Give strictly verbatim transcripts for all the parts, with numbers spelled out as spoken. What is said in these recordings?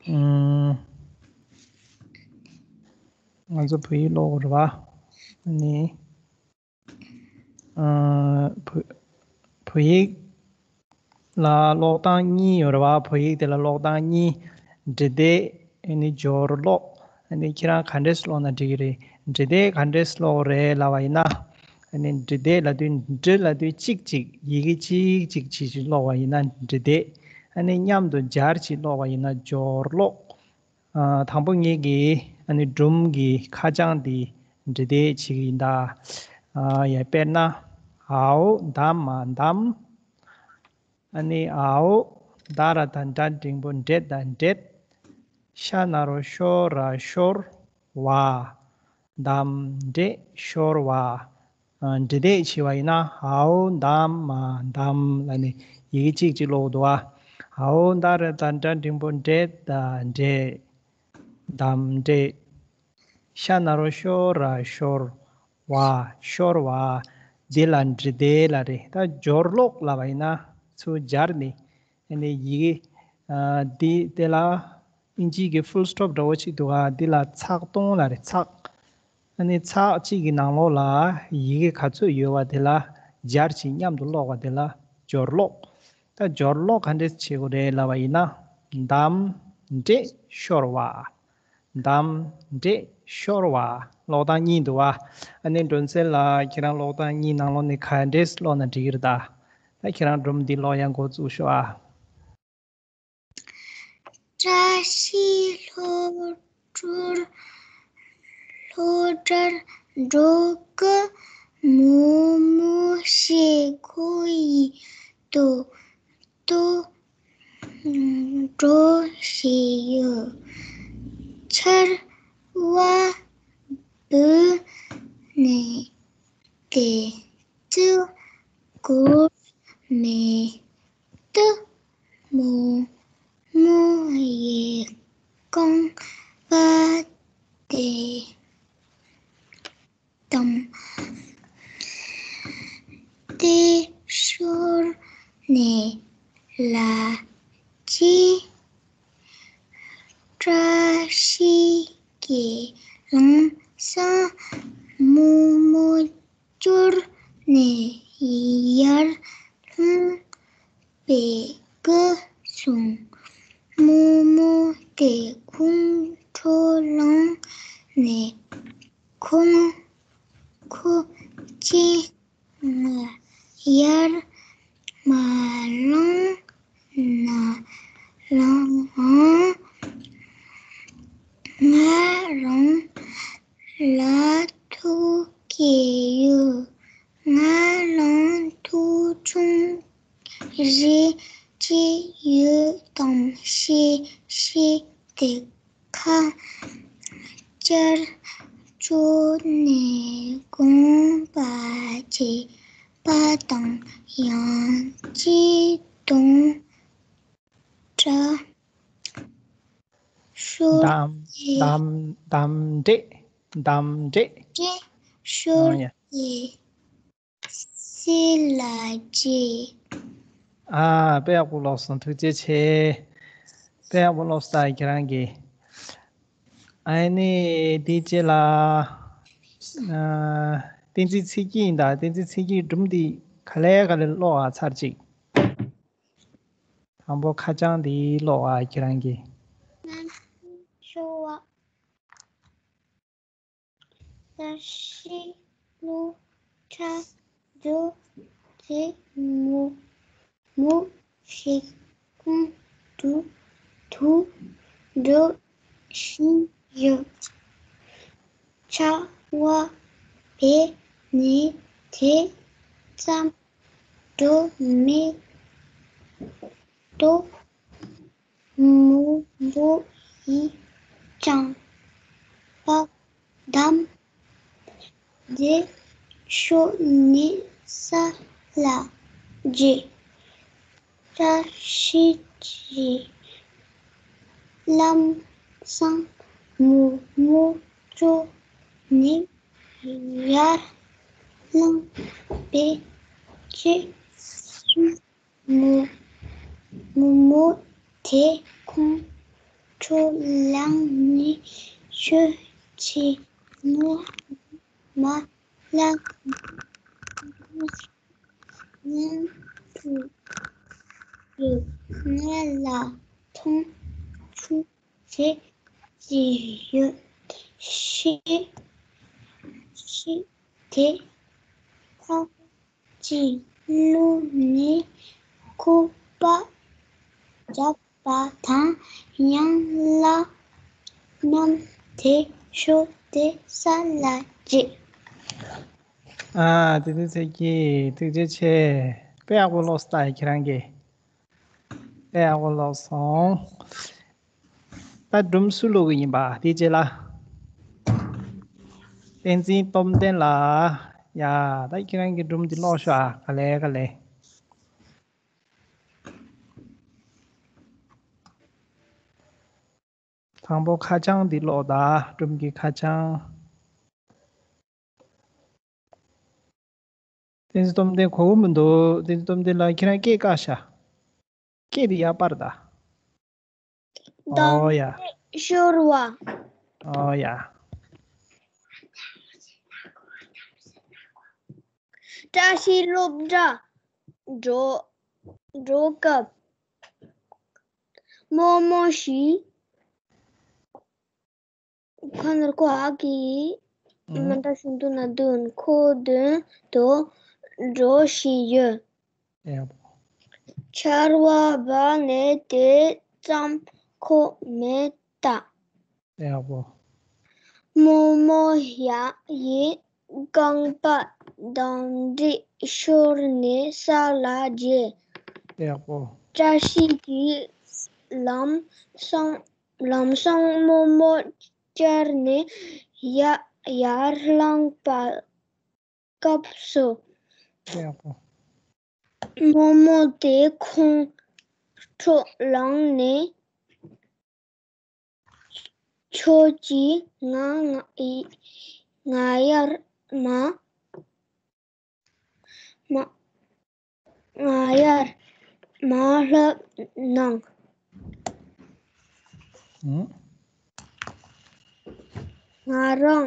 ཨུམ། ང་ཚོ་བོད་ཡིག་ཀློག་དགོས་རེད་པ། ཨ་ནི། ཨ། བོད། བོད་ཡིག་ལ་ཀློག་སྟངས་གཉིས་ཡོད་རེད་པ། བོད་ཡིག་དེ་ལ་ཀློག་སྟངས་གཉིས། འབྲི་དེབ། ཨ་ནི་སྦྱོར་ཀློག་ཨ་ནི་ཁྱེད་རང་ག་འདྲས་ཀློག་ན་འགྲིག་གི་རེད། འབྲི་དེབ་ག་འདྲས་ཀློག་རེད་ལབ་པ་ཡིན་ན། ཨ་ནི་འབྲི་དེབ་ལབ་དུས། འབྲི་ལབ་དུས་གཅིག་གཅིག་ཡི་གེ་གཅིག་གཅིག་བྱས་བྱས་ཀློག་པ་ཡིན་ན་འབྲི་དེབ། ཨ་ནི་མཉམ་དུ་སྦྱར་བྱས་ཀློག་པ་ཡིན་ན་སྦྱོར་ཀློག་ཨ། དང་པོ་ངེད་ཀྱིས་ཨ་ནི་སྒྲུང་གི་ཁ་བྱང་འདི་འབྲི་དེབ་བྱེད་ཀྱི་ཡིན་ད། ཨ། ཡ། དཔེར་ན། འའོ་འདམ་མ་འདམ། ཨ་ནི་འའོ། ད་ར་བཏགས་འདྲ་འགྲེང་བུ་འདྲེད་ད་འདྲེད། ཤ་ན་རོ་ཤོ་ར་ཤོར། བ། འདམ་འདྲེད་ཤོར་བ། ཨ། འབྲི་དེབ་བྱས་པ་ཡིན་ན། འའོ་འདམ་མ་འདམ་ལབ་ནས་ཡི་གེ་གཅིག་གཅིག་ཀློག་འདུག་པ། འའོ་ད་ར་བཏགས་འདྲ་འགྲེང་བུ་འདྲེད་ད་འདྲེད། འདམ་འདྲེད། ཤ་ན་རོ་ཤོ་ར་ཤོར། བ། ཤོར་བ། འདི་ལ་འབྲི་དེབ་ལབ་རེད། ད་སྦྱོར་ཀློག་ལབ་པ་ཡིན་ན་ཚུར་སྦྱར་ནས། ཨ་ནི་ཡི་གེ། ཨ། འདི་དེ་ལ་ཨིན་ཇིའི་གི་ཕུལ་སི་ཊོབ་འདྲ་བོ་ཅིག་འདུག་ག་འདི་ལ་ཚེག་སྟོང་ལབ་རེད། ཚེག་ཨ་ནི་ཚེག་གཅིག་གི་ནང་ལོགས་ལ་ཡི་གེ་ག་ཚོད་ཡོད་པ་དེ་ལ་སྦྱར་བྱས་མཉམ་དུ་ཀློག་པ་དེ་ལ་སྦྱོར་ཀློག་ད་སྦྱོར་ཀློག་ག་འདྲས་བྱེད་དགོས་རེད་ལབ་པ་ཡིན་ན། འདམ་འདྲེད་ཤོར་བ། འདམ་འདྲེད་ཤོར་བ། ཀློག་སྟངས་གཉིས་འདུག་པ། ཨ་ནི་སྒྲོན་གསལ་ལགས། ཁྱེད་རང་ཀློག་སྟངས་གཉིས་ནང་ལོགས་ནས་ག་འདྲས་ཀློག་ན་འགྲིག་གི་རེད་ད། ད་ཁྱེད་རང་སྒྲུང་འདི་ཀློག་ཡ་འགོ་བཙུགས་ཤོག་ཨ། བཀྲ་ཤིས་ལྷོ་བྲག་ལྷོ་བྲག་འབྲོག་གི་མོག་མོག་ཞིག་ཁོ་ཡི་ཏོག་ཏོག་འགྲོ་བཞིན་ཡོད། ཆར་པ་བབས་ནས་དེ་ཙི་གོར་མེད་དུ་མོག་མོག་ཡི་རྐང་པ་དེ་དང་དེ་ཤོར་ནས་ལ་ཅི། བཀྲ་ཤིས་ཀྱིས་ལམ་སང་མོག་མོག་སྐྱོར་ནས་ཡར་ལྷུང་བའི་སྐབས་སུ་མོག་མོག་དེ་ཁོང་ཁྲོ་ལངས་ནས་ཁོང་ཁོ་ཅི། ང་ཡར་མ་ལངས་ན་ལངས་ང་རང་ལ་ཐུག་གི་ཡོད། ང་རང་ཐུག་ཆུང་རེ་ཅིག་ཡོད་དམ་ཤེས་ཤེས་དེ། ཁ་སྐྱར་བཅོས་ནས་དགོངས་པ་བྱས་པ་དང་ཡང་ཅི་དང་འདྲ། ཤོར་འདམ་ཏེ། འདམ་འདམ་འདྲེད། འདམ་འདྲེད། འདྲེད་ཤོར་ཨ་ཡ། ཏེ། སྲིད་ལ་བརྗེད། ཨ། དཔེ་ཡག་པོ་ཀློག་སོང་། ཐུགས་རྗེ་ཆེ། དཔེ་ཡག་པོ་ཀློག་སོང་ད་ཁྱེད་རང་གིས། ཨ་ནི་དེའི་རྗེས་ལ། ཨ། བསྟན་འཛིན་ཚེ་སྐྱིད་ཡིན་ད། བསྟན་འཛིན་ཚེ་སྐྱིད་སྒྲུང་འདི་ག་ལེ་ག་ལེ་ཀློག་ཨ། ཚར་གཅིག་དང་པོ་ཁ་བྱང་འདི་ཀློག་ཨ་ཁྱེད་རང་གིས། ནམ་མཁའི་ཤོར་བ། ས་གཞི་ལུ་ཁྲ་རྡོ་རྗེ་མོ་མོ་ཞིག་ཁོང་དུ་དུ་འགྲོ་བཞིན་ཡོད། ཆར་པ་བབས་ནས་དེ་ཙམ་འགྲོ་མེད་དོ། མོག་མོག་ཡི་རྐང་པ་བསྡམས་ཏེ་ཤོར་ནས་ས་ལ་བརྗེད། བཀྲ་ཤིས་ཀྱིས་ལམ་སང་མོག་མོག་བཅོས་ནས་ཡར་ལངས་པའི་རྗེས་སུ། མོག་མོག་མོག་དེ་ཁོང་ འཕྲོ་བླངས་ནས་ཁྱོད་ཀྱི་ངོ་མ་ལ་མཉམ་དུ་ཡོད། ང་ལ་མཐོང་ཆུང་བྱེད་ཀྱི་ཡོད། ཤེས་ཤེས་དེ་ཐག་ཅིག་བླུགས་ནས་སྐུད་པ་བརྒྱབ་པ་དང་། ཡང་ལག་མཉམ་དེ་ཤོར་ཏེ་ས་ལ་འགྱེལ། ཨ། དེ་དུས་ཚེ་སྐྱིད་ཐུགས་རྗེ་ཆེ། དཔེ་ཡག་པོ་ཀློག་སོང་ད་ཁྱེད་རང་གིས། དཔེ་ཡག་པོ་ཀློག་སོང་། ད་སྒྲུང་སུ་ཀློག་གི་ཡིན་པ་དེ་རྗེས་ལ། བསྟན་འཛིན་སྟོབས་ལྡན་ལགས། ཡ། ད་ཁྱེད་རང་གི་སྒྲུང་འདི་ཀློག་ཤོག་ཨ། ག་ལེ་ག་ལེ། དང་པོ་ཁ་བྱང་འདི་ཀློག་ད། སྒྲུང་གི་ཁ་བྱང་། བསྟན་འཛིན་སྟོབས་ལྡན་གོ་གི་མི་འདུག་བསྟན་འཛིན་སྟོབས་ལྡན་ལགས་ཁྱེད་རང་སྐད་བཀག་ཤག་སྐད་འདི་ཡར་སྤར་ད། ཨོ་ཡ། ཤོར་བ། ཨོ་ཡ། བཀྲ་ཤིས་སློབ་གྲྭ་འགྲོ་འགྲོ་སྐབས། རྨོ་མོ་ཞིག་ཁོ་ནར་ཁོ་ཨ་ཀི་ཨུ། མ་འདྲ་ཤིང་དུ་ན་དུན་ཁོ་དོན་དུ་འགྲོ་ཞིག་ཡོད། ཡག་པོ། ཆར་བ་བབས་ནས་དེ་ཙམ་ཁོ་མེད་ད། ཡག་པོ། རྨོ་མོ་ཡ་ཡི་རྐང་པ་འདམ་འདྲེ་ཤོར་ནས་ས་ལ་འགྱེལ། ཡག་པོ། བཀྲ་ཤིས་ཀྱིས་ལམ་སང་ལམ་སང་རྨོ་མོ་བསྐྱར་ནས་ཡ་ཡར་ལངས་པ་སྐབས་སུ། ཡག་པོ། རྨོ་མོ་དེ་ཁོང་ཁྲོ་ལངས་ནས། ཁྱོད་ཀྱིས་ང་ང་ང་ཡར་མ་མ་ང་ཡར་མ་ལྷོད་གནང་། ཨང་། ང་རང་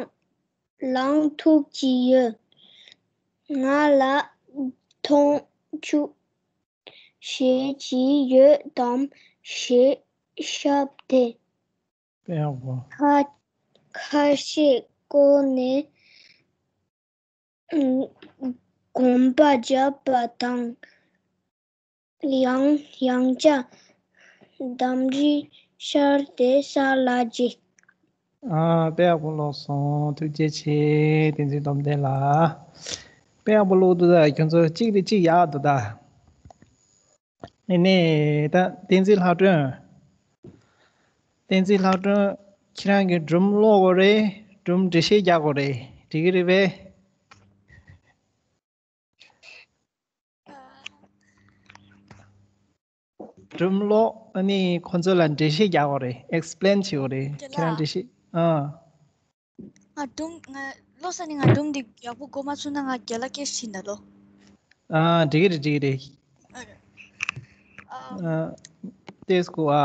ལངས་ཐུབ་ཀྱི་ཡོད། ང་ལ་མཐོང་ཆུང་བྱེད་ཀྱི་ཡོད་དམ་ཞེས་བཤད་དེ། དཔེ་ཡག་པོ། ཁ་ཁ་ཤས་བསྐོར་ནས་གོམ་པ་བརྒྱབ་པ་དང་། ཡང་ཡང་བསྐྱར་འདམ་འདྲེ་ཤར་ཏེ་ས་ལ་འགྱེལ། ཨ། དཔེ་ཡག་པོ་ཀློག་སོང་། ཐུགས་རྗེ་ཆེ། བསྟན་འཛིན་སྟོབས་ལྡན་ལགས། དཔེ་ཡག་པོ་ཀློག་འདུག་ད་ཁྱོད་ཚོ་གཅིག་དེ་གཅིག་ཡག་འདུག་ད། ཨ་ནི་ད་བསྟན་འཛིན་ལྷག་སྒྲོན། བསྟན་འཛིན་ལྷག་སྒྲོན། ཁྱེད་རང་གིས་སྒྲུང་ཀློག་དགོས་རེད། སྒྲུང་འགྲེལ་བཤད་རྒྱག་དགོས་རེད། འགྲིག་གི་རེད་པས། སྒྲུང་ཀློག་ཨ་ནི་ཁོ་ཚོ་ལ་འགྲེལ་བཤད་རྒྱག་དགོས་རེད། ཨེག་སི་པི་ལེན་བྱེད་དགོས་རེད། རྒན་ལགས། ཁྱེད་རང་འགྲེལ་བཤད། ཨ། ང་སྒྲུང་ང་ཀློག་ས་ནི་ང་སྒྲུང་འདི་ཡག་པོ་གོ་མ་ཚུགས་ན་ང་རྒན་ལགས་སྐད་ཆ་དྲིས་ད་ལོ། ཨ། འགྲིག་གི་རེད། འགྲིག་གི་རེད། ཨ། ཨ། ཏེས་ཀོ་ཨ།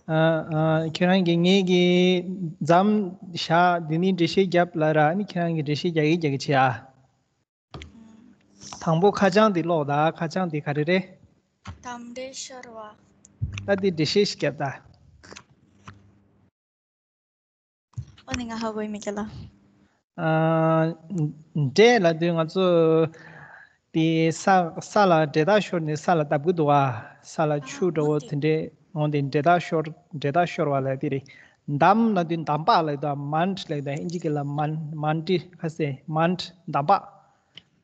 ཨ། ཨ། ཁྱེད་རང་གིས་ངེད་ཀྱི་མཚམས་བཞག་འདི་ནི་འགྲེལ་བཤད་རྒྱབ་ལ་ར་ནི་ཁྱེད་རང་གིས་འགྲེལ་བཤད་རྒྱག་གི་རྒྱག་གི་བྱེད་ཨ། དང་པོ་ཁ་བྱང་འདི་ཀློག་ད། ཁ་བྱང་འདི་ག་རེ་རེད། འདམ་འདྲེ་ཤོར་བ། ད་འདི་འགྲེལ་བཤད་ཞིག་རྒྱབ་ད། ཨོ་ནི་ང་ཧ་གོ་ཡི་མེད་ཀྱ་ལ། ཨ། འདྲེ་ལབ་དུས་ང་ཚོ་དེ་ས་ས་ལ་འདྲེ་ཐག་ཤོར་ནས་ས་ལ་བརྡབ་གི་འདུག་བ། ས་ལ་ཆུ་འདྲ་བོ་དེ་འདྲས་འོང་དེ་འདྲེ་ཐག་ཤོར་འདྲེ་ཐག་ཤོར་བ་ལབ་དེ་རེད། འདམ་ལབ་དུས་འདམ་བག་ལབ་དུས་མནྜལ་ལབ་དུས་ཨིན་ཇི་སྐད་ལ་མནྜལ་མནྜལ་ཁ་ཟས་མནྜལ་འདམ་བག་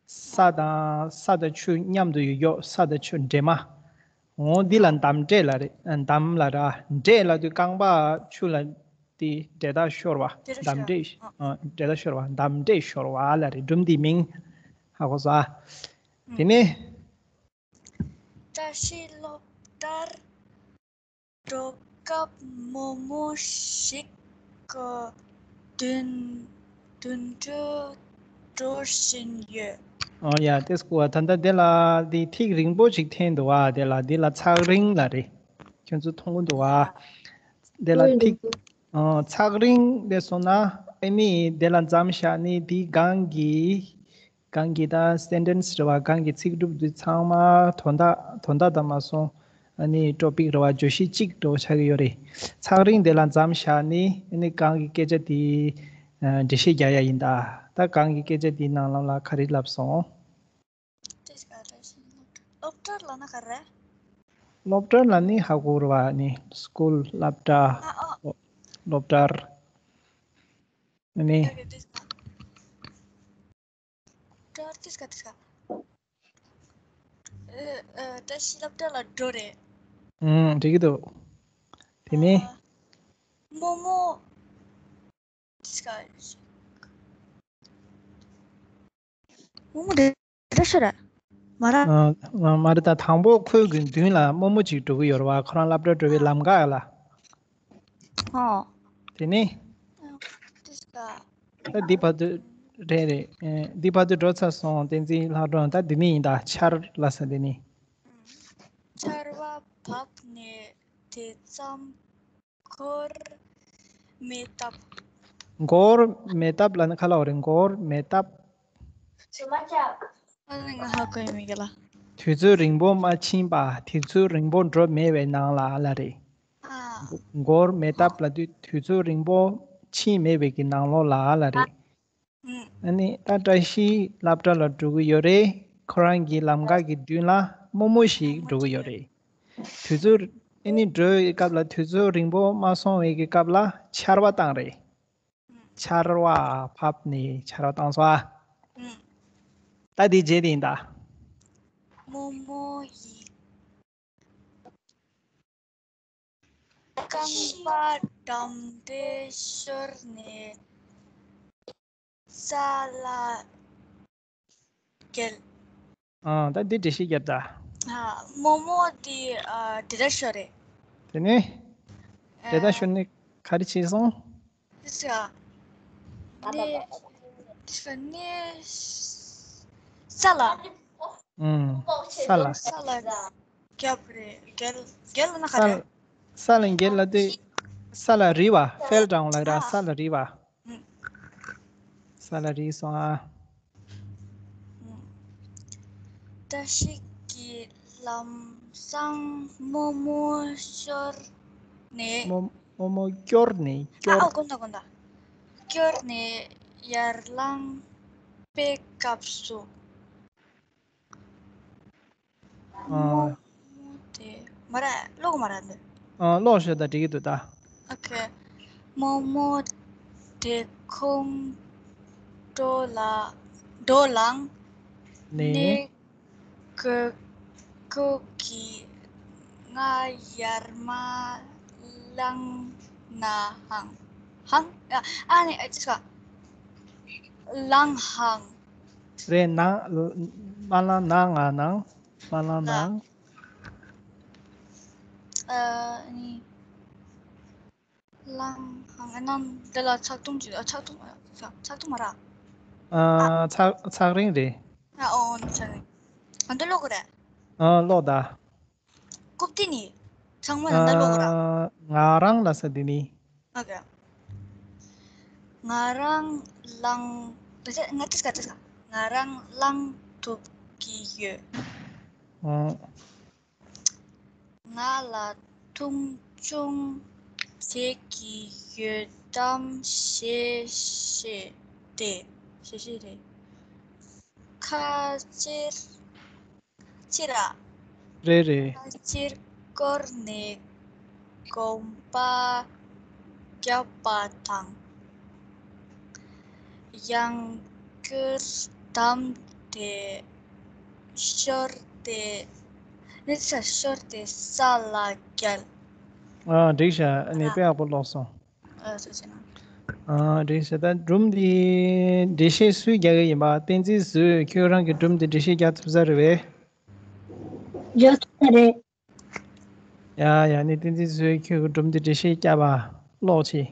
ས་དང་ས་དང་ཆུ་མཉམ་དུ་ཡོད་ཡོད། ས་དང་ཆུ་འདྲེས་མ། འོ་འདི་ལ་འདམ་འདྲེ་ལབ་རེད། འདམ་ལབ་ར། འདྲེ་ལབ་དུས་རྐང་པ་ཆུ་ལ་དེ་འདྲེ་ཐག་ཤོར་བ། འདྲེ་ཐག་འདམ་ཤོར་འདྲེ། བ། ཨ། འདྲེ་ཐག་ཤོར་བ། འདམ་འདྲེ་ཤོར་བ་ལབ་རེད། སྒྲུང་འདིའི་མིང་ཧ་གོ་སོང་ཨ། དེ་ནས། བཀྲ་ཤིས་སློབ་གྲྭར་འགྲོ་སྐབས་རྨོ་མོ་ཞིག་གི་མདུན་མདུན་དུ་འགྲོ་བཞིན་ཡོད། ཨོ་ཡ། ཏེས་ཀོ་ཨ། ད་ལྟ་དེ་ལ་དེ་ཐིག་རིང་པོ་ཞིག་འཐེན་འདུག་བ། དེ་ལ་དེ་ལ་ཚེག་རིང་ལབ་རེད། ཁྱོད་ཚོ་མཐོང་གི་འདུག་བ། དེ་ལ་ཐིག་ཨ་ཚགས་རིང་དེ་སོང་ན་ཨ་ནི་དེ་ལ་མཚམས་བཞག་ནི་དེའི་སྒང་གི་སྒང་གི་ད་སེན་ཊེན་སི་རེད་བ། སྒང་གི་ཚིག་གྲུབ་དེ་ཚང་མ་དོན་དག་དོན་དག་དང་མ་སོང་། ཨ་ནི་ཊོ་པིག་རེད་བ། བརྗོད་གཞི་གཅིག་འདྲ་བོ་ཆགས་ཀྱི་ཡོད་རེད། ཚགས་རིང་དེ་ལ་མཚམས་བཞག་ནི་ཨ་ནི་སྒང་གི་སྐད་ཆ་དེ་ཨ་འགྲེལ་བཤད་རྒྱག་ཡ་ཡིན་ད། ད་སྒང་གི་སྐད་ཆ་དེའི་ནང་ལམ་ལ་ག་རེ་ལབ་སོང་། ཏིས་ཀ་རེ་ཤི་སློབ་གྲྭ། སློབ་གྲྭ་ལབ་ན་ག་རེ། སློབ་གྲྭ་ལ་ནི་ཧ་གོ་ར་བ་ནི་སི་ཀུལ་སློབ་གྲྭ། ཨ་ཨོ། སློབ་གྲྭར་ནི། ཨ་ཀེ་ཏིས་ཀ་གྲྭར་ཏིས་ཀ་ཏིས་ཀ་ཨ་ཨ་བཀྲ་ཤིས་སློབ་གྲྭ་ལ་འགྲོ་རེད། ཨུམ་འགྲིག་གི་འདུག་དེ་ནི། ཨ་རྨོ་མོ། རྨོ་མོ་དེ་འདྲ་ཤོད་ར། མ་ར། ཨ་མ་རེད། ད་དང་པོ་ཁོས་གི་མདུན་ལ་རྨོ་མོ་ཅིག་འགྲོ་གི་ཡོད་ར་བ། ཁོ་རང་སློབ་གྲྭ་འགྲོ་བའི་ལམ་ཁ་ལ། ཨོ། དེ་ནི། ད་འདི་བར་དུ་རེད་རེད། ཨེ་འདི་བར་དུ་འགྲོ་ཚར་སོང་། བསྟན་འཛིན་ལྷག་སྒྲོན། ད་འདི་ནི་ཡིན་ད། ཆར་ལབ་ས་འདི་ནི། ཆར་བ་བབས་ནས་དེ་ཙམ། མགོར་མེ་བཏབ། མགོར་མེ་བཏབ་ལབ་ན་ག་ལབ་རེད། མགོར་མེ་བཏབ། ཨ་ནི་ང་ཧ་གོ་ཡི་མེད་གི་ལ། དུས་ཚོད་རིང་པོ་མ་ཕྱིན་པ། དུས་ཚོད་རིང་པོ་འགྲོ་མེད་པའི་ནང་ལ་ལབ་རེད། ཨ། མགོར་མེ་བཏབ་ལབ་དུས་དུས་ཚོད་རིང་པོ་ཕྱིན་མེད་པའི་གི་ནང་ལོགས་ལ་ལབ་རེད། ཨ་ནི་ད་བཀྲ་ཤིས་སློབ་གྲྭ་ལ་འགྲོ་གི་ཡོད་རེད། ཁོ་རང་གི་ལམ་ཁ་གི་མདུན་ལ་རྨོ་མོ་ཞིག་འགྲོ་གི་ཡོད་རེད། དུས་ཚོད་ཨ་ནི་འགྲོ་བའི་སྐབས་ལ་དུས་ཚོད་རིང་པོ་མ་སོང་བའི་གི་སྐབས་ལ་ཆར་པ་བཏང་རེད། ཆར་པ་བབས་ནས་ཆར་པ་བཏང་སོང་ཨ། ད་འདི་རྗེས་དེ་ཡིན་ད། རྨོ་མོ་ཡི་རྐང་པ་འགྲམ་དེ་ཤོར་ནས་ས་ལ་འགྱེལ། ཨ་ད་འདི་འགྲེལ་བཤད་རྒྱབ་ད། ཨ་རྨོ་མོ་དེ་ཨ་དེ་ལྟར་ཤོར་རེད། དེ་ནས་དེ་ལྟར་ཤོར་ནས་ག་རེ་བྱས་སོང་། ཨ་ནས་ནས་ས་ལ། ཨུམ། ས་ལ། ས་ལ་རྒྱབ་རེད། འགྱེལ། འགྱེལ་ན་ག་རེ། ས་ལ་འགྱེལ་ལ་དེ། ས་ལ་རིལ་བ། ཕེལ་ཌའུན་ལ་ར། ས་ལ་རིལ་བ། ས་ལ་རིལ་སོང་ཨ། བཀྲ་ཤིས་ཀྱི་ལམ་སང་རྨོ་མོ་ཤོར་ནས། རྨོ་རྨོ་མོ་སྐྱོར་ནས། ཨ་སྐྱོར། ཨ་དགོངས་དག་དགོངས་དག་སྐྱོར་ནས་ཡར་ལངས་པའི་སྐབས་སུ། ཨ། རྨོ་མོ་དེ་མ་ར་ཀློག་མ་ར་འདི། ཨ་ཀློག་ཤོད་ད། འགྲིག་གི་འདུག་ད། ཨོ་ཁེ། རྨོ་མོ་དེ་ཁོང་ཁྲོ་ལ་ཁྲོ་ལངས་ནས། ནས་ཁོ་ཁོ་གིས་ང་ཡར་མར་ལངས་ན་ཧང་ཧང་། ཨ་ཨ་ནི་ཨ་ཅི་ཁ་ལངས་ཧང་། རེད། ནང་། མ་ལངས་ན། ང་ནང་། མ་ལངས་ན། ལ། ཨ་ནི། ལངས་ཧང་། ཨ་ནང་འདི་ལ་ཚགས་ཐུང་ཅིག་ཨ་ཚགས་ཐུང་། ཨ་ཚགས་ཐུང་མ་ར། ཨ་ཚགས་ཚགས་རིང་རེད། ཨ་ཨོ་ནི་ཚགས་རིང་། ཨ་འདི་ཀློག་གི་རེད། ཨ་ཀློག་ད། རྐུབ་སྟེགས་ནས་ཚང་མ་ལ་འདི་ཀློག་ར། ང་རང་ལ་ས་འདི་ནི། ཨོ་ཁེ། ང་རང་ལངས། ང་ཏིས་ཀ་ཏིས་ཀ་ང་རང་ལངས་ཐུབ་ཀྱི་ཡོད། ཨོ། ང་ལ་མཐོང་ཆུང་བྱེད་ཀྱི་ཡོད་དམ་ཞེས་བཤད་དེ། ཞེས་བཤད་དེ། ཁ་ཕྱིར། ཕྱིར་ར། རེད་རེད། ཕྱིར་བསྐོར་ནས་གོམ་པ་བརྒྱབ་པ་དང་། ཡང་བསྐྱར་བསྡམས་ཏེ་ཤོར་ཏེ། ནི་ས་ཤོར་ཏེ་ས་ལ་འགྱེལ། ཨ་འགྲིག་ཤག་ཨ་ནི་དཔེ་ཡག་པོ་ཀློག་སོང་། ཨ་སོ་སོ་ན། ཨ་འགྲིག་ཤག་ད་སྒྲུང་འདི་འགྲེལ་བཤད་སུས་རྒྱག་གི་ཡིན་པ། བསྟན་འཛིན་ཟུར། ཁྱོད་རང་གི་སྒྲུང་འདི་འགྲེལ་བཤད་རྒྱག་ཐུབ་ས་རེད་པས། རྒྱག་ཐུབ་ས་རེད། ཡ་ཡ། ནི་བསྟན་འཛིན་ཟུར། ཁྱོད་ཀྱི་སྒྲུང་འདི་འགྲེལ་བཤད་རྒྱབ་པ་ཀློག་ཅིག་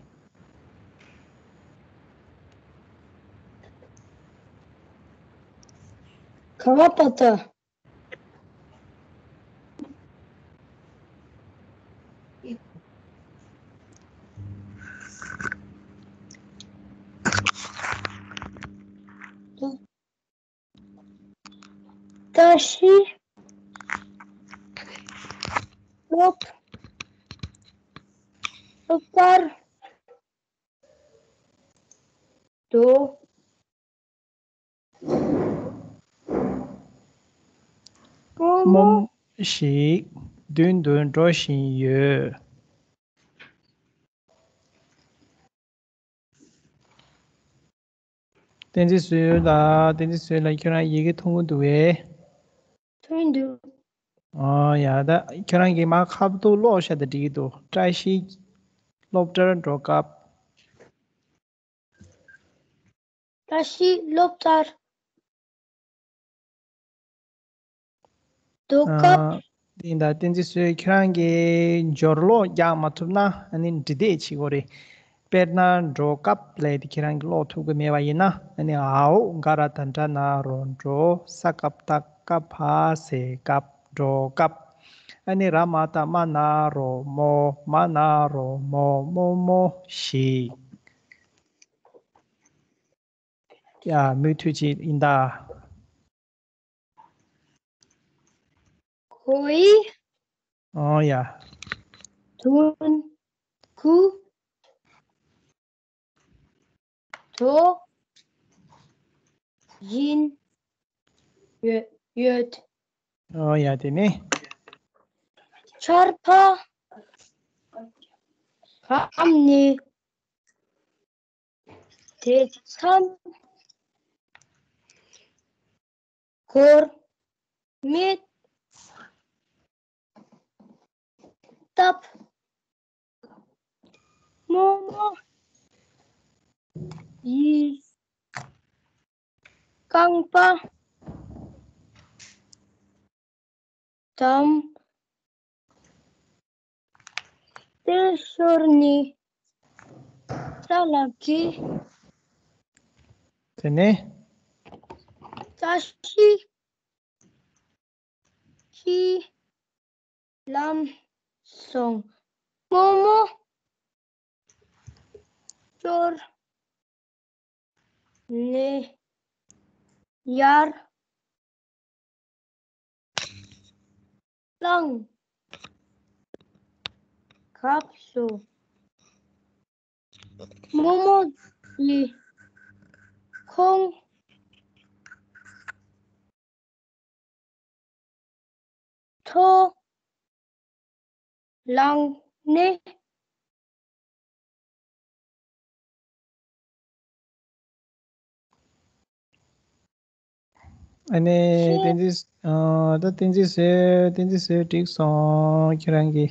ག་བ་པ་ཏ། བཀྲ་ཤིས་སློབ་སློབ་གྲྭར་འགྲོ། རྨོ་མོ་ཞིག་མདུན་དུ་འགྲོ་བཞིན་ཡོད། བསྟན་འཛིན་བཟོས་ལ། བསྟན་འཛིན་བཟོས་ལ། ཁྱོད་རང་ཡི་གེ་མཐོང་གི་འདུག་གས། མཐོང་གི་འདུག་ཨོ་ཡ། ད་ཁྱོད་རང་གིས་མར་ཁ་ཐུག་ཀློག་ཤག་ད་འགྲིག་གི་འདུག་བཀྲ་ཤིས་སློབ་གྲྭར་འགྲོ་སྐབས། བཀྲ་ཤིས་སློབ་གྲྭར་འགྲོ་སྐབས། ཨ། དེ་ཡིན་ད། བསྟན་འཛིན་བཟོས། ཁྱོད་རང་གིས་སྦྱོར་ཀློག་རྒྱག་མ་ཐུབ་ན་ཨ་ནི་འབྲི་དེབ་བྱེད་དགོས་རེད། དཔེར་ན་འགྲོ་སྐབས་ལབ་དེ་ཁྱེད་རང་གིས་ཀློག་ཐུབ་ཀྱི་མེད་པ་ཡིན་ན། ཨ་ནི་འ་འོག་འ་ག་ར་ད་དྲ་ན་རོ་འགྲོ། ས་སྐབས་ཏ་སྐ་བ་ས་སྐབས་འགྲོ་སྐབས། ཨ་ནི་ར་མ་ཏ་རྨ་ན་རོ་རྨོ། མ་ན་རོ་རྨོ། རྨོ་མོ་ཞིག་ཡ། མུ་མཐུད་ཅིག་ཡིན་ད། གོ་ཡི། ཨོ་ཡ། དུང་ཁུ་དོ་བཞིན་ཡོད་ཡོད། ཨོ་ཡ། དེ་ནས། ཆར་པ་བབས་ནས། དེ་མཚམས་སྒོར་མོ་བཏབ། རྨོ་མོ་ཡི་རྐང་པ་དང་དེ་ཤོར་ནས་ས་ལ་འགྱེལ། དེ་ནས། བཀྲ་ཤིས་ཀྱིས་ལམ་སོང་། རྨོ་མོ་སྐྱོར་ནས་ཡར་ལངས་སྐབས་སུ། རྨོ་མོ་གིས་ཁོང་ཐོ་ལངས་ནས། ཨ་ནི་ཤེས། བསྟན་འཛིན། ཨ། ད་བསྟན་འཛིན་བཟོས། བསྟན་འཛིན་བཟོས་འགྲིག་སོང་། ཁྱེད་རང་གི།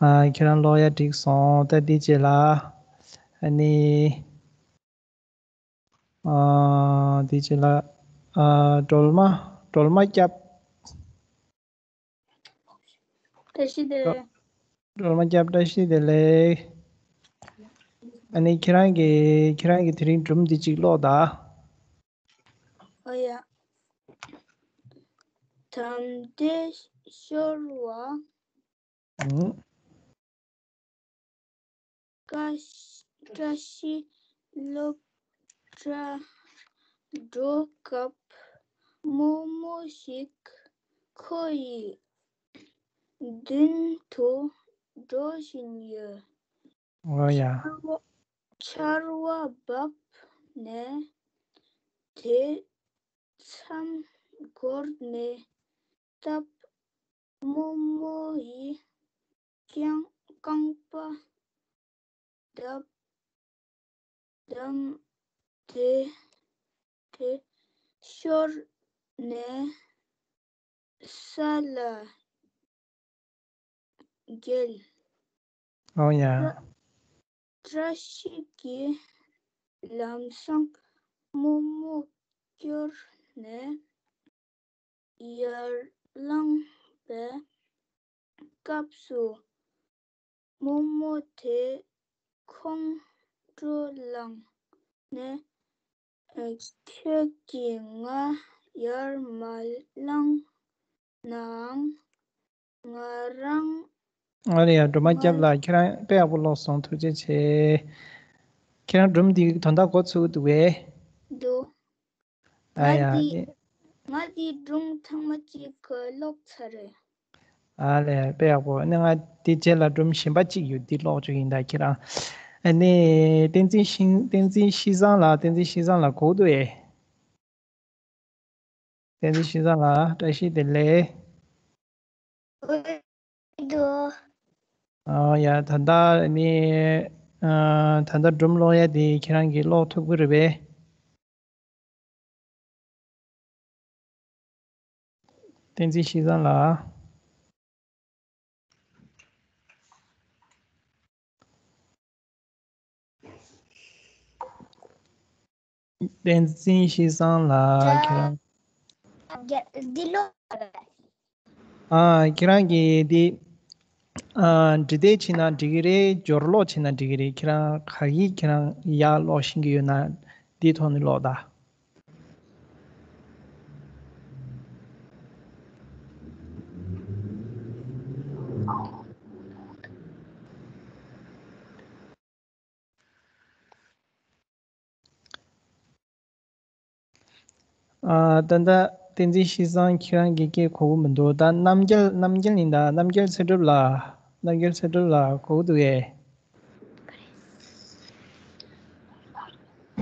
ཨ། ཁྱེད་རང་ཀློག་ཡ་འགྲིག་སོང་། ད་འདི་རྗེས་ལ། ཨ་ནི། ཨ། འདི་རྗེས་ལ། ཨ། སྒྲོལ་མ། སྒྲོལ་མ་སྐྱབས། བཀྲ་ཤིས་བདེ་ལེགས། སྒྲོལ་མ་སྐྱབས། བཀྲ་ཤིས་བདེ་ལེགས། ཨ་ནི་ཁྱེད་རང་གིས། ཁྱེད་རང་གིས་དེ་རིང་སྒྲུང་འདི་གཅིག་ཀློག་དང་། ཨོ་ཡ། དམ་བདེ་ཤོར་བ། ཨང་། བཀྲ་ཤིས། བཀྲ་ཤིས་སློབ་གྲྭར་འགྲོ་སྐབས་རྨོ་མོ་ཞིག་ཁོ་ཡི་མདུན་དུ་འགྲོ་བཞིན་ཡོད། ཨོ་ཡ། ཆར་པ། ཆར་པ་བབས་ནས་དེ་མཚམས་སྒོར་མོ་བཏབ། རྨོ་མོ་ཡི་རྐང་རྐང་པ་བརྡབ་བརྡབ་དེ་དེ་ཤོར་ནས་ས་ལ་འགྱེལ། ཨོ་ཡ། བཀྲ་བཀྲ་ཤིས་ཀྱིས་ལམ་སང་རྨོ་མོ་བསྐྱོར་ནས་ཡར་ལངས་པའི་སྐབས་སུ། རྨོ་མོ་དེས་ཁོང་ཁྲོ་ལངས་ནས། ཁྱོད་ཀྱིས་ང་ཡར་མ་བསླངས་ནའང་ང་རང་ ཨ་རེ་ཡ། སྒྲོལ་མ་སྐྱབས་ལགས། ཁྱེད་རང་དཔེ་ཡག་པོ་ཀློག་སོང་། ཐུགས་རྗེ་ཆེ། ཁྱེད་རང་སྒྲུང་འདི་དོན་དག་གོ་ཚུགས་འདུག་གས། འདུག་ཨ་ང་ཡ། འདི་ཨེ། ང་འདི་སྒྲུང་ཚང་མ་གཅིག་གི་ཀློག་ཚར་རེད། ཨ་ལས། དཔེ་ཡག་པོ། ཨ་ནི་ང་འདི་རྗེས་ལ་སྒྲུང་གཞན་པ་གཅིག་ཡོད། འདི་ཀློག་བཅུག་ཡིན་ད་ཁྱེད་རང་། ཨ་ནི་བསྟན་འཛིན་ཤིང་། བསྟན་འཛིན་ཤིང་བཟང་ལགས། བསྟན་འཛིན་ཤིང་བཟང་ལགས་གོ་འདུག་ཨེ། བསྟན་འཛིན་ཤིང་བཟང་ལགས། བཀྲ་ཤིས་བདེ་ལེགས། འོ་འདུག་ཨ་ཡ། ད་ལྟ་ནི། ཨ། ད་ལྟ་སྒྲུང་ཀློག་ཡ་དེ་ཁྱེད་རང་གིས་ཀློག་ཐུབ་ཀྱི་རེད་པས། བསྟན་འཛིན་ཤིང་བཟང་ལགས། བསྟན་འཛིན་ཤིང་བཟང་ལགས། ཁྱེད་རང་། རྒྱ། འདི་ལོ། ཨ། ཁྱེད་རང་གིས་འདི། ཨ། འབྲི་དེབ་བྱས་ན་འགྲིག་གི་རེད། སྦྱོར་ཀློག་བྱས་ན་འགྲིག་གི་རེད། ཁྱེད་རང་ག་གི་ཁྱེད་རང་ཡག་ཀློག་ཤེས་ཀྱི་ཡོད་ན་འདིའི་ཐོག་ནས་ཀློག་ད། ཨ། ད་ལྟ་བསྟན་འཛིན་ཤིང་བཟང་ཁྱེད་རང་གི་སྐད་གོ་གི་མི་འདུག་ད་རྣམ་རྒྱལ། རྣམ་རྒྱལ་ཡིན་ད། རྣམ་རྒྱལ་ཚེ་སྒྲུབ་ལགས། རྣམ་རྒྱལ་ཚེ་སྒྲུབ་ལགས་གོ་གི་འདུག་གས།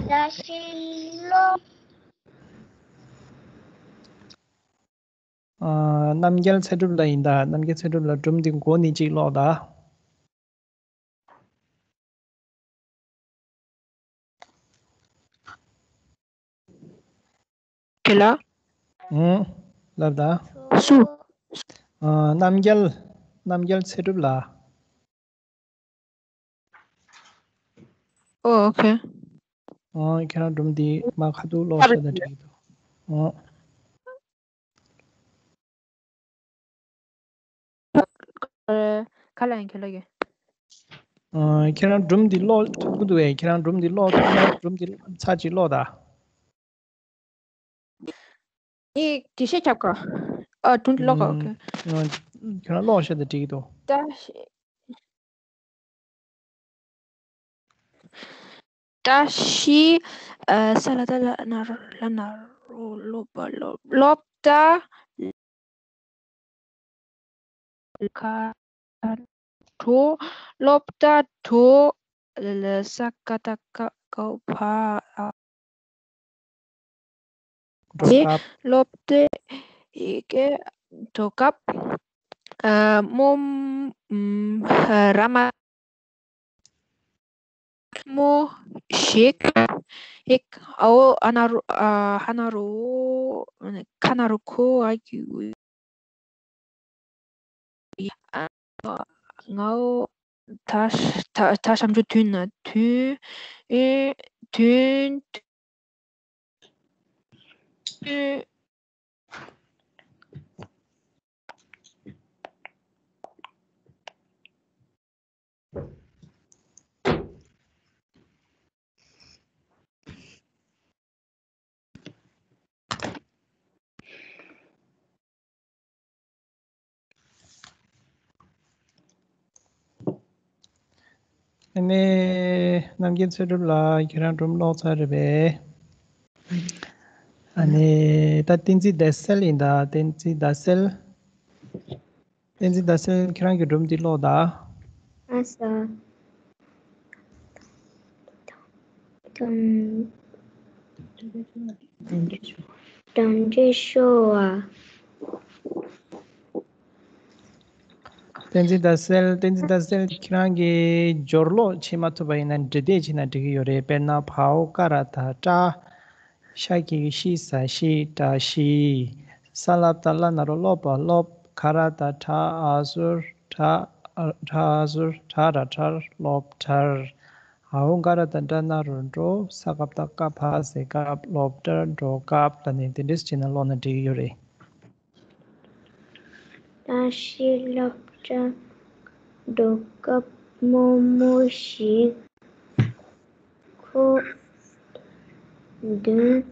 བཀྲ་ཤིས་ལོ། ཨ། རྣམ་རྒྱལ་ཚེ་སྒྲུབ་ལགས་ཡིན་ད། རྣམ་རྒྱལ་ཚེ་སྒྲུབ་ལགས། སྒྲུང་འདི་མགོ་ནས་གཅིག་ཀློག་ད། ཁྱེད་ལ། ཨང་། ལབ་ད། སུ། ཨ། རྣམ་རྒྱལ། རྣམ་རྒྱལ་ཚེ་སྒྲུབ་ལགས། ཨོ། ཨོ་ཁེ། ཨ། ཁྱེད་རང་སྒྲུང་འདི་མར་ཁ་ཐུག་ཀློག་ཤོག་ད། འགྲིག་གི་འདུག་ཨ། ག་ལ་ཡིན་ཁྱེད་ལ་ཡིན། ཨ། ཁྱེད་རང་སྒྲུང་འདི་ཀློག་ཐུབ་ཀྱི་འདུག་གས། ཁྱེད་རང་སྒྲུང་འདི་ཀློག་ཐུབ་ན་སྒྲུང་འདི་ཚར་གཅིག་ཀློག་ད། ངས་འགྲེལ་བཤད་རྒྱབ་ག་ཨ། སྒྲུང་འདི་ཀློག་ག་ཨོ་ཁེ། ཨ། ཁྱེད་རང་ཀློག་ཤོག་ད། འགྲིག་གི་འདུག་ད་ཤི། ད་ཤི། ཨ། ས་ལ་བཏགས་སླ། ན་རོ། སླ་ན་རོ། སློབ་པ། སློབ། སློབ་ད། ག་གྲོ། སློབ་ད་གྲོ། ལ་ས་ཀ་བཏགས་སྐ། ག་བ། ཨ། གྲོ་སྐབས། སློབ་དེབ་ཀྱི་གྲོ་སྐབས། ཨ། རྨོ། ཨམ། ར་མ། རྨོ་ཞིག་ཨ་འོ། ཨ་ན་རོ། ཨ། ཧ་ན་རོ། ཁ་ན་རོ། ཁོ། ཨ་ཀྱུ། ཨ། ང་འོ། ད། ད། ད་ཞབས་ཀྱུ་དུ་ན་དུ། ཨེ། དུ། དུ། ཨ་ནི། རྣམ་རྒྱལ་ཚེ་སྒྲུབ་ལགས། ཁྱེད་རང་སྒྲུང་ཀློག་ཚར་རེད་པས། ཨ་ནི། ད་བསྟན་འཛིན་ཟླ་གསལ་ཡིན་ད། བསྟན་འཛིན་ཟླ་གསལ། བསྟན་འཛིན་ཟླ་གསལ། ཁྱེད་རང་གི་སྒྲུང་འདི་ཀློག་ད། ཨ་ས། དང་། དང་འདྲེ་ཤོར་བ། བསྟན་འཛིན་ཟླ་གསལ། བསྟན་འཛིན་ཟླ་གསལ། ཁྱེད་རང་གིས་སྦྱོར་ཀློག་བྱེད་མ་ཐུབ་པ་ཡིན་ན་འབྲི་དེབ་བྱས་ན་འགྲིག་གི་ཡོད་རེད། དཔེར་ན་བའོ་ཀ་ར་བཏགས་བཀྲ། ཤ་གི་གུ་ཤི། ས་ཤི། བཀྲ་ཤིས། ས་ལ་བཏགས་སླ་ན་རོ། སློབ་པ། སློབ། ག་ར་བཏགས་གྲ། འ་ཟུར་གྲགས། གྲ་འ་ཟུར་གྲགས་ར་གྲར། སློབ་གྲར། འའོ་ག་ར་བཏགས་འདྲ་ན་རོ་འདྲོ། ས་ཀ་བཏགས་སྐ་བ་ཟེ་སྐབས། སློབ་གྲྭར་འགྲོ་སྐབས་ལ་ནི་དེ་འདྲས་བྱས་ན་ཀློག་ན་འགྲིག་གི་ཡོད་རེད། བཀྲ་ཤིས་སློབ་གྲྭར་འགྲོ་སྐབས་རྨོ་མོ་ཞིག་ཁོ་མདུན་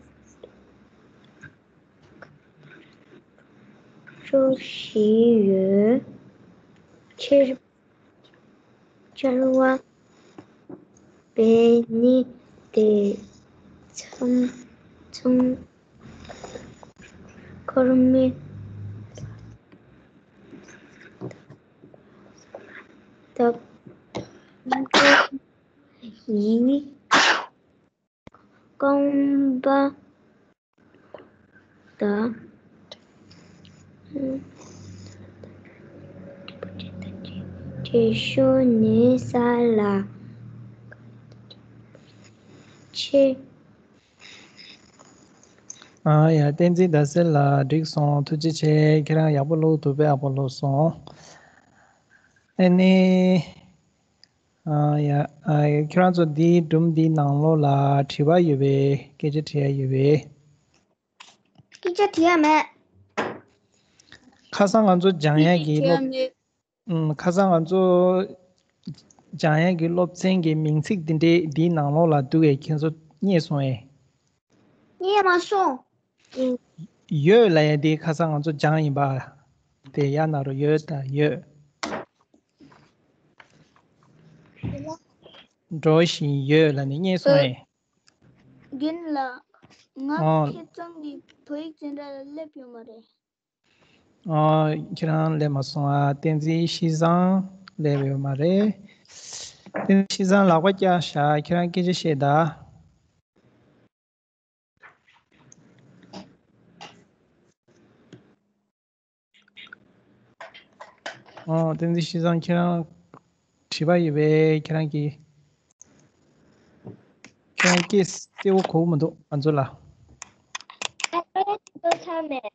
དུ་བཞུགས་བཞིན་ཡོད། ཕྱིར། བཅོལ་བ་བས་ནི་དེ་ཚང་ཚང་འཁོར་མི་དག་ཡིས། རྐང་པ་དང་། དྲི་ཤོག་ནི་ས་ལ་ཆེ། ཨ་ཡ། བསྟན་འཛིན་ཟླ་ཟེར་ལགས་འགྲིག་སོང་། ཐུགས་རྗེ་ཆེ། ཁྱེད་རང་ཡག་པོ་ཀློག་འདུག་དཔེ་ཡག་པོ་ཀློག་སོང་། ཨ་ནི། ཨ་ཡ། ཨ་ཡ། ཁྱེད་རང་ཚོ་འདིའི་སྒྲུང་འདིའི་ནང་ལོགས་ལ་དྲི་བ་ཡོད་པས། སྐད་ཆ་དྲི་ཡ་ཡོད་པས། སྐད་ཆ་དྲི་ཡ་མེད། ཁ་སང་ང་ཚོ་སྦྱང་ཡ་གི་སློབ། ཨུམ། ཁ་སང་ང་ཚོ་སྦྱང་ཡ་གི་སློབ་ཚན་གྱི་མིང་ཚིག་འདི་འདྲའི་འདིའི་ནང་ལོགས་ལ་འདུག་གས། ཁྱེད་ཚོ་རྙེད་སོང་ངས། རྙེད་མ་སོང་། ཡོད་ལབ་ཡ་དེ་ཁ་སང་ང་ཚོ་སྦྱངས་ཡིན་པ། དེ་ཡར་ན་རོ། ཡོད་ད་ཡོད། འགྲོ་བཞིན་ཡོད་ལབ་ནས་རྙེད་སོང་ངས། རྒན་ལགས། ང་ཨོ། ཁྱེད་ཚང་གི་བོད་ཡིག་འཛིན་གྲྭ་ལ་སླེབས་ཡོད་མ་རེད། ཨོ། ཁྱེད་རང་སླེབས་མ་སོང་ཨ། བསྟན་འཛིན་ཤིས་བཟང་སླེབས་ཡོད་མ་རེད། བསྟན་འཛིན་ཤིས་བཟང་ལག་པ་བཀྱགས་བཞག་ཁྱེད་རང་སྐད་ཆ་བཤད་ད། ཨོ། བསྟན་འཛིན་ཤིས་བཟང་ཁྱེད་རང་དྲི་བ་ཡོད་པས། ཁྱེད་རང་གིས། ཁྱེད་རང་སྐད་གསལ་པོ་གོ་གི་མི་འདུག་ང་ཚོ་ལ། ཨ་ལོ་ཡ་ཚོ་ཚང་མས།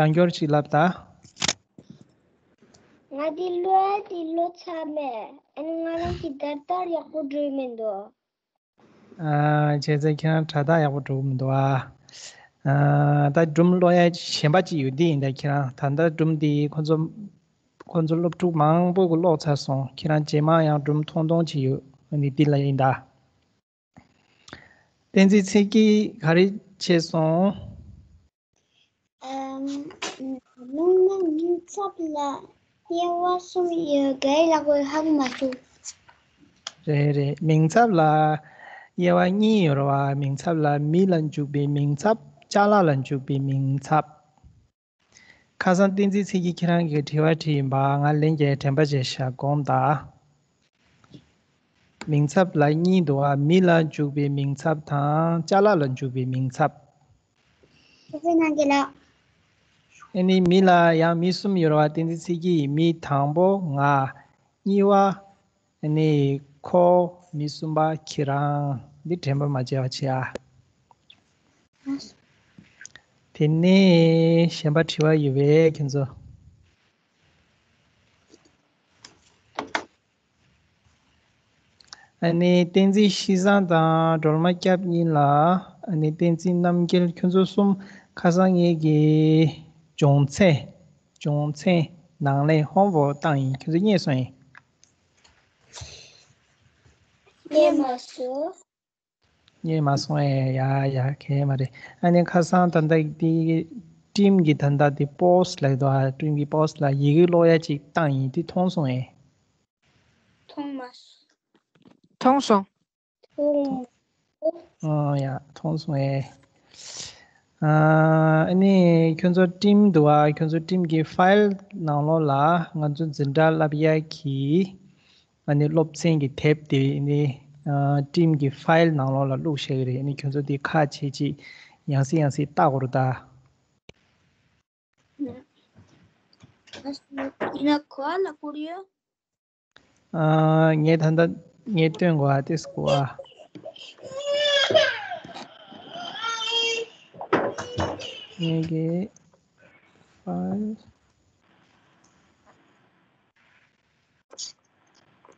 ཡང་སྐྱར་ཅིག་ལབ་ད། ང་འདི་ཀློག་ཡ་འདི་ཀློག་ཚར་མེད། ཨ་ནི་ང་རང་གི་དར་དར་ཡག་པོ་འགྲོ་གི་མི་འདུག་ཨ། བྱས་ཙང་ཁྱེད་རང་དྲ་ཐག་ཡག་པོ་འགྲོ་གི་མི་འདུག་ཨ། ཨ། ད་སྒྲུང་ཀློག་ཡ་གཞན་པ་ཅིག་ཡོད། འདི་ཡིན་ད། ཁྱེད་རང་ད་ལྟ་སྒྲུང་འདི་ཁོ་ཚོ་ཁོ་ཚོ་སློབ་ཕྲུག་མང་པོ་གིས་ཀློག་ཚར་སོང་། ཁྱེད་རང་རྗེས་མ་ཡང་སྒྲུང་ཐུང་ཐུང་ཅིག་ཡོད། ཨ་ནི་འདི་ལ་ཡིན་ད། བསྟན་འཛིན་ཚེ་སྐྱིད་ག་རེ་བྱས་སོང་། ཨམ། རླུང་ནི་མིང་ཚབ་ལ་དབྱེ་བ་གསུམ་ཡོད་གས་ལབ་གོ་ཧ་གོ་མ་སོང་། རེད་རེད། མིང་ཚབ་ལ་དབྱེ་བ་གཉིས་ཡོད་རེད་བ། མིང་ཚབ་ལ་མི་ལ་འཇུག་པའི་མིང་ཚབ། ཅ་ལག་ལ་འཇུག་པའི་མིང་ཚབ། ཁ་སང་བསྟན་འཛིན་ཚེ་སྐྱིད་ཁྱེད་རང་གིས་དྲི་བ་དྲིས་ཡིན་པ། ང་ལན་རྒྱག་དྲན་པ་བྱས་ཤག་དགོངས་དག་མིང་ཚབ་ལ་གཉིས་འདུག་ཨ། མི་ལ་འཇུག་པའི་མིང་ཚབ་དང་ཅ་ལག་ལ་འཇུག་པའི་མིང་ཚབ། ཨ་ནི་མི་ལ་ཡང་མི་གསུམ་ཡོད་རེད་བ། བསྟན་འཛིན་ཚེ་སྐྱིད་ཡིས་མི་དང་པོ་ང་། གཉིས་པ། ཨ་ནི་ཁོ། མི་གསུམ་པ་ཁྱེད་རང་། འདི་དྲན་པ་མ་བརྗེད་པ་བྱེད་ཨ། དེ་ནས་གཞན་པ་དྲི་བ་ཡོད་པས་ཁྱེད་ཚོ། ཨ་ནི་བསྟན་འཛིན་ཤིས་བཟང་དང་སྒྲོལ་མ་སྐྱབས་གཉིས་ལ། ཨ་ནི་བསྟན་འཛིན་རྣམ་རྒྱལ། ཁྱོད་ཚོ་གསུམ་ཁ་སང་ངེད་ཀྱི་སྦྱོང་ཚན། སྦྱོང་ཚན་ནང་ལས་ཧོམ་ཝོག་བཏང་ཡིན། ཁྱོད་ཚོ་རྙེད་སོང་ངས། རྙེད་མ་སོང་། རྙེད་མ་སོང་ཨེ། ཡ་ཡ། གལ་མ་རེད། ཨ་ནི་ཁ་སང་ད་ལྟ་དེ་ཊིམ་གྱི་ད་ལྟ་དེ་པོ་སི་ཊི་ལབ་འདུག་ཨ། ཊིམ་གྱི་པོ་སི་ཊི་ལ་ཡི་གེ་ཀློག་ཡ་ཅིག་བཏང་ཡིན། དེ་མཐོང་སོང་ཨེ། མཐོང་མ་སོང་། མཐོང་སོང་། མཐོང་། ཨོ་ཡ། མཐོང་སོང་ཨེ། ཨ་ནི་ཁྱོད་ཚོ་ཊིམ་འདུག་ཨ། ཁྱོད་ཚོ་ཊིམ་གྱི་ཕའིལ་ནང་ལོགས་ལ་ང་ཚོ་འཛིན་གྲྭ་བསླབ་ཡ་གི། ཨ་ནི་སློབ་ཚན་གྱི་དེབ་དེ་ནི། ཨ། ཊིམ་གྱི་ཕའིལ་ནང་ལོགས་ལ་བླུགས་བཞག་གི་རེད། ཨ་ནི་ཁྱོད་ཚོ་དེ་ཁ་ཕྱེ་ཅིག་ཡང་སེ་ཡང་སེ་ལྟ་དགོས་རེད་ད། ཡིན་ན་གོ་བ་ལ་བསྐུར་ཡོད། ཨ། ངས་ད་ལྟ་ངས་སྟོན་དགོས་ཨ། ཏོག་ཙམ་སྒུག་ཨ། ངས་ཀྱི་ཕའིལ།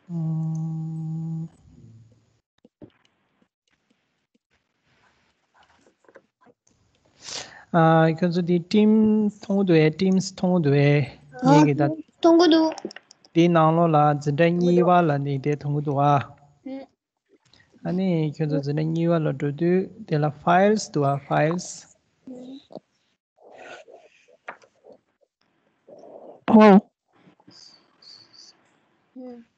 ཨམ། ཨ། ཁྱོད་ཚོ་འདི་ཊིམ་མཐོང་གི་འདུག་ཨེ། ཊིམ་མཐོང་གི་འདུག་ཨེ། ཨ། ངས་ཀྱི་ད། མཐོང་གི་འདུག་འདིའི་ནང་ལོགས་ལ་འཛིན་གྲྭ་གཉིས་པ་ལ་ནི་དེ་མཐོང་གི་འདུག་ཨ། ཨ། ཨ་ནི་ཁྱོད་ཚོ་འཛིན་གྲྭ་གཉིས་པ་ལ་འགྲོ་དུས་དེ་ལ་ཕའིལ་འདུག་ཨ། ཕའིལ། ཨོ། ཨུམ།